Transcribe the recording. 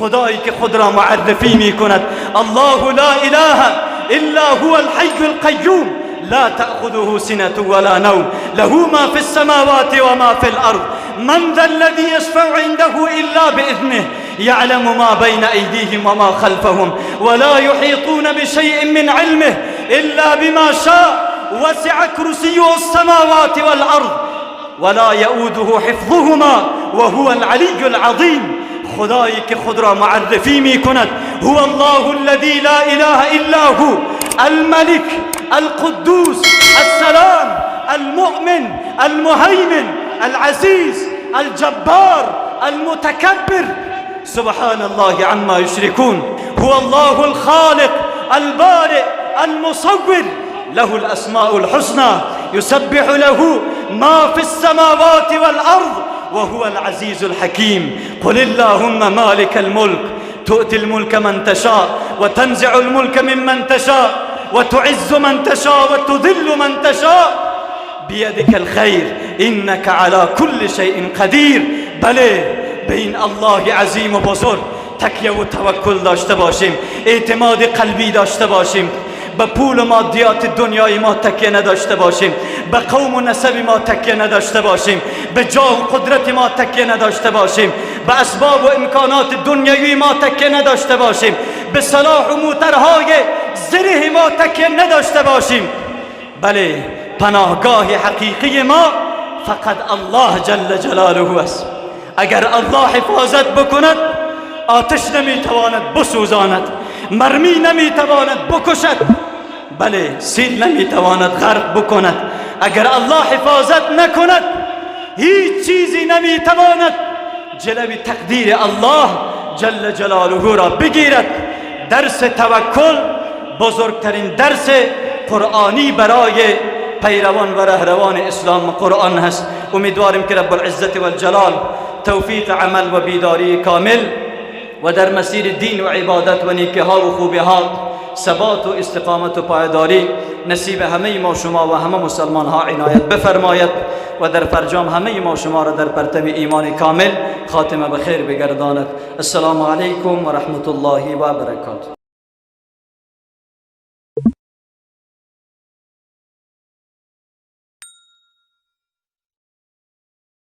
خدایی که خود را معرفی می کند. الله لا اله الا هو الحی القیوم لا تأخذه سنة ولا نوم له ما في السماوات وما في الأرض من ذا الذي يشفع عنده إلا بإذنه يعلم ما بين أيديهم وما خلفهم ولا يحيطون بشيء من علمه إلا بما شاء وسع كرسيه السماوات والأرض ولا يؤوده حفظهما وهو العلي العظيم. خدایی که خود را معرفی می کند. هو الله الذي لا اله الا هو الملك القدوس السلام المؤمن المهيمن العزيز الجبار المتكبر سبحان الله عما يشركون. هو الله الخالق البارئ المصور له الأسماء الحسنى يسبح له ما في السماوات والأرض وهو العزيز الحكيم. قل اللهم مالك الملك تؤتي الملك من تشاء وتنزع الملك ممن تشاء وتعز من تشاء وتذل من تشاء بيدك الخير إنك على كل شيء قدیر. بله، به این الله عظیم و بزرگ تکیه و توکل داشته باشیم، اعتماد قلبی داشته باشیم، به پول و مادیات دنیای ما تکیه نداشته باشیم، به قوم و نسب ما تکیه نداشته باشیم، به جاه و قدرت ما تکیه نداشته باشیم، به اسباب و امکانات دنیوی ما تکیه نداشته باشیم، به سلاح و موترهای زره ما تکیه نداشته باشیم. بله، پناهگاه حقیقی ما فقط الله جل جلاله است. اگر الله حفاظت بکند، آتش نمیتواند بسوزاند، مرمی نمیتواند بکشد، بله، سیل نمیتواند غرق بکند. اگر الله حفاظت نکند، هیچ چیزی نمیتواند جلوی تقدیر الله جل جلاله را بگیرد. درس توکل بزرگترین درس قرآنی برای پیروان و رهروان اسلام و قرآن هست. امیدواریم که رب العزت والجلال توفیق عمل و بیداری کامل و در مسیر دین و عبادت و نیکی ها و خوبی ها ثبات و استقامت و پایداری نصیب همه ما شما و همه مسلمان ها عنایت بفرماید و در فرجام همه ما شما را در پرتو ایمان کامل خاتمه به خیر بگرداند. السلام علیکم و رحمت الله و برکاته.